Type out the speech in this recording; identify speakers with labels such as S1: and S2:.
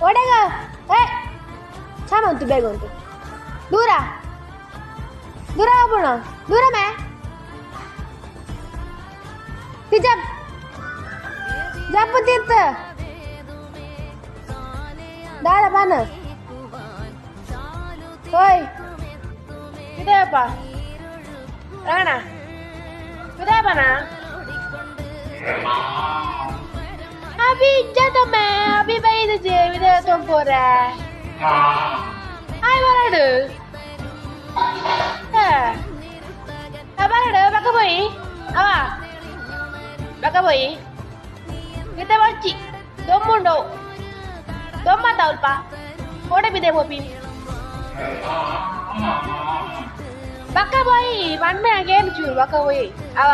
S1: ಒಡೆಗ ಏ ಚಾಮಂತು ಬೇಗ ಉಂಟು ದೂರ ದೂರ ಹೋಗೋಣ ದೂರ ಮೇ ಹಿಜಾಬ್ ಜಪ್ಪು ತೀರ್ಥ ದಾದ ಬಾನ ಓಯ್ ಇದೆಯಪ್ಪ ರಾಣ ಇದೆಯಪ್ಪನ ಅಭಿ ಇಜ್ಜತಮ್ಮೆ ಅಭಿ ಬೈದಜೆ ವಿದ ತೊಂಪೋರೆ ಆಯ್ ಬರಡು ಬರಡು ಬಕ್ಕ ಪೋಯಿ ಅವ ಬಕ್ಕ ಪೋಯಿ ಇತ್ತೆ ಬಚ್ಚಿ ದೊಮ್ಮುಂಡು ದೊಮ್ಮತ್ತ ಅಲ್ಪ ಓಡೆ ಬಿದೆ ಪೋಪಿ ಬಕ್ಕ ಪೋಯಿ ಪನ್ಮೆ ಗೇಮ್ ಚೂರು ಬಕ್ಕ ಪೋಯಿ ಅವ.